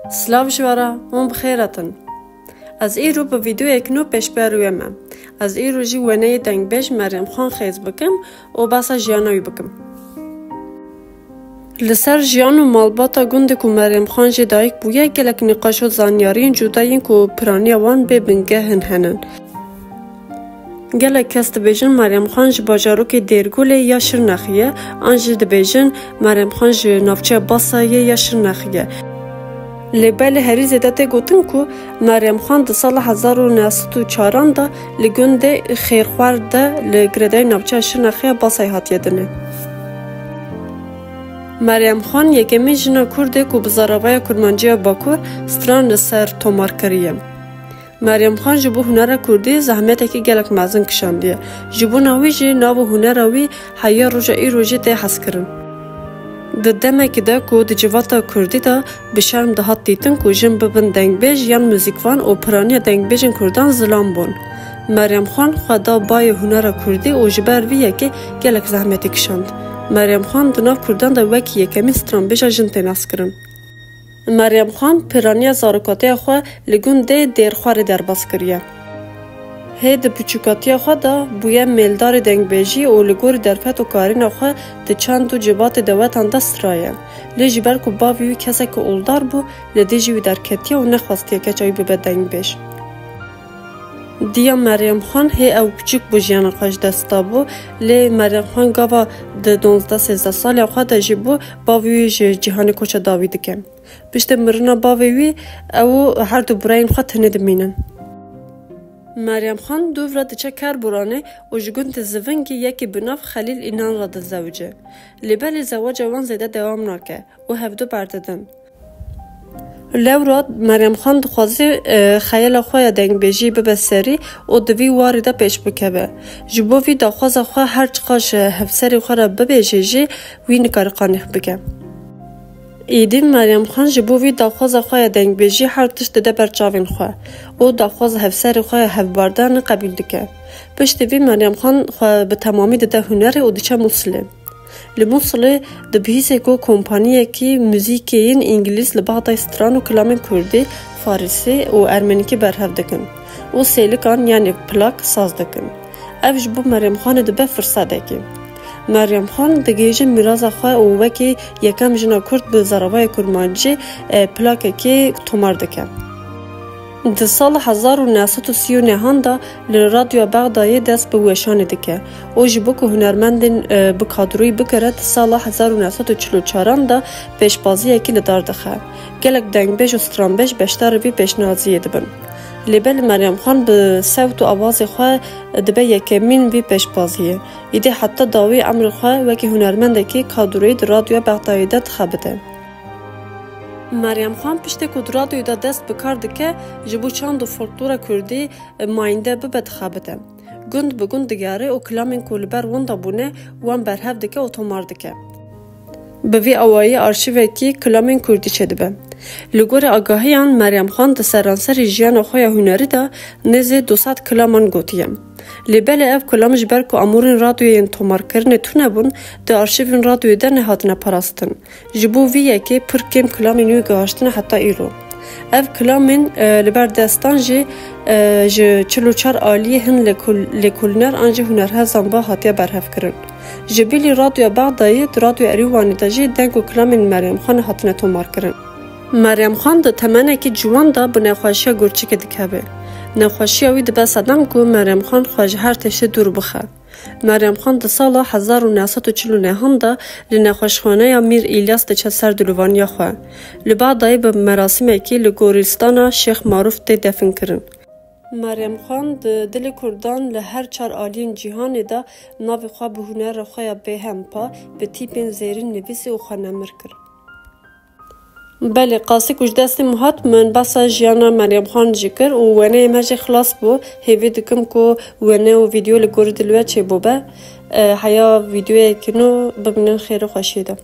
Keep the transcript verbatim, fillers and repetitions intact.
Silav ji we re, hûn bi xêr hatin. Ez îro bi vîdeoyek nû pêşberûyê me. Ez îro jî wêneyê dengbêj Meryem Xan xêz bikim û behsa jiyana wî bikim. Li ser jiyan û malbata gundê ku Meryem Xan jê dayik bûye, gelek nîqaş û zanyariyên cuda yên ku piraniya wan bê bingeh hin henin. Gelek kes dibêjin Meryem Xan ji bajarokê Dêrgolê ya Şirnexê ye, an jî dibêjin Meryem Xan ji navçeya Basayê ya Şirnexê ye. Lê belê herî zêde tê gotin ku Meryem Xan di sala hezar û neh sed û çaran de li gundê Xêrxwar de li girêdayî navçeya Şirnexê ya Basayê hatiye dinê. Meryem Xan yekemîn jina Kurd e ku bi zaravaya Kurmancî ya Bakur stran li ser tomar kiriye. Meryem Xan ji bo hunera Kurdî zehmetekî gelek mezin kişandiye. Ji bona wî jî nav û hunera wî heya roja îro jî tê hezkirin. Di demekî de ku di civata Kurdî de bi şerm dihat dîtin ku jin bibin dengbêj yan muzîkvan û piraniya dengbêjên Kurdan zilam bûn. Meryem Xan xwe da bayê hunera Kurdî û ji ber vî yekê gelek zehmetî kişand. Meryem Xan di nav Kurdan de wekî yekemîn stranbêja jin tê naskirin. Meryem Xan piraniya zarokatiya xwe li gundê Dêrxwarê derbas kiriye. Hê di piçûkatiya xwe de bûye mêldarê dengbêjî û li gorî derfet û karîna xwe di çand û civatê dewetan de straye. Lê ji ber ku bavê wî keseke oldar bû, li dijî wî derketiye û nexwestiye keça wî bibe dengbêj. Diya Meryem Xan hê ew piçûk bû jiyana xwe ji dest dabû, lê Meryem Xan gava di duwazdeh sêzdeh saliya xwe de jî bû, bavê wî ji cîhanê koça dawî dike. Piştî mirina bavê wî, ew û her du birayên xwe tenê dimînin. Meryem Xan dûv re diçe Kerboranê û ji gundê Zivingî yekî bi nav Xelîl Înan re dizewice. Lê belê zewaca wan zêde dewam nake û hevdu berdidin. Lewra Meryem Xan dixwaze, e, xeyala xwe ya dengbêjî bibe serî û di vî warî de pêş bikeve. Ji bo vî daxwaza xwe her çiqas ji hevserê xwe re bibêje jî, wî nikare qanîx bike. Îdî Meryem Xan ji bo vî daxwaza xwe ya dengbêjî her tişt dide ber çavên xwe û daxwaza hevserê xwe ya hevbardanê qebûl dike. Piştî vî Meryem Xan xwe bi temamî dide hunerê û diçe Mûsilê. Li Mûsilê dibihîse ku kompaniyekî muzîkê yên îngilîz li Bexdayê stran û kilamên kurdî, farisî û ermenîkî berhev dikin û sêlikan, yanî plak, saz dikin. Ev ji bo Meryem Xanê dibe firsetekî. Meryem Xan digihîje mîraza xwe û wekî yekem jina kurd bi zaravayê kurmancî, e, plakekê tomar dike. Di sala hezar û neh sed û sî û nehan de li Radyoya Bexdayê dest bi weşanê dike û ji bo ku hunermendên, e, bi kadroyî bikire, di sala hezar û neh sed û çil û çaran de pêşbaziyekî li dar dixe. Gelek dengbêj û stranbêj beşdarî vî pêşniyaziyê dibin. Lê belê Meryem Xan bi sewt û awazê xwe dibe yekemîn vî pêşbaziyê. Îdî heta dawî emrê xwe wekî hunermendekî kadroyî di Radyoya Bexdayê de dixebite. Meryem Xan piştê ku di radyoyê de dest bi kar dike, ji bo çand û folklora kurdî, e, mayînde bibe, dixebite. Gund bi gund digere û kilamên ku li ber wan de bûne, wan berhev dike û tomar dike. Bi vî awayî arşîvekî kilamên kurdî çêdibe. Li gorî agahiyan, Meryem Xan di seranserî jiyana xwe ya hunerî de nêzî du sed kilaman gotiye. Lê belê ev kilam ji ber ku amûrên radyoyê yên tomarkirinê tune bûn, di arşîvên radyoyê de nehatine parastin. Ji bo vî yekê pir kêm kilamên wî gihaştine heta îro. Ev kilamên, e, li ber destan jî, e, ji çil û çar aliyê hin lêkol-, lêkolîner an jî hunerhezan ve hatiye berhevkirin. Ji bilî Radyoya Bexdayê, di Radyoya Erîwanê de jî deng û kilamên Meryem Xanê hatine tomarkirin. Meryem Xan di temenekî ciwan de bi nexweşiya gurçikê dikeve. Nexweşiya wî dibe sedem ku Meryem Xan xwe ji her tiştê dûr bixe. Meryem Xan di sala hezar û neh sed û çil û nehan de li nexweşxaneya Mîr Îlyas diçe ser dilûvaniya xwe. Li Bexdayê bi merasîmekî li gorîstana Şêx Marûf tê definkirin. Meryem Xan di dilê kurdan li her çar aliyên cîhanê de navê xwe bi hunera xwe ya bêhempa, bi tîpên zêrîn nivîsî û xwe nemir kir. Belê, qasî ku ji destê min hat, min behsa jiyana Meryem Xan jî kir û wêneyê me jî xilas bû. Hêvî dikim ku wêne û vîdeo li gorî dilê we çêbûbe. E, heya vîdeoyekî nû bimînin xêr û xweşiyê de.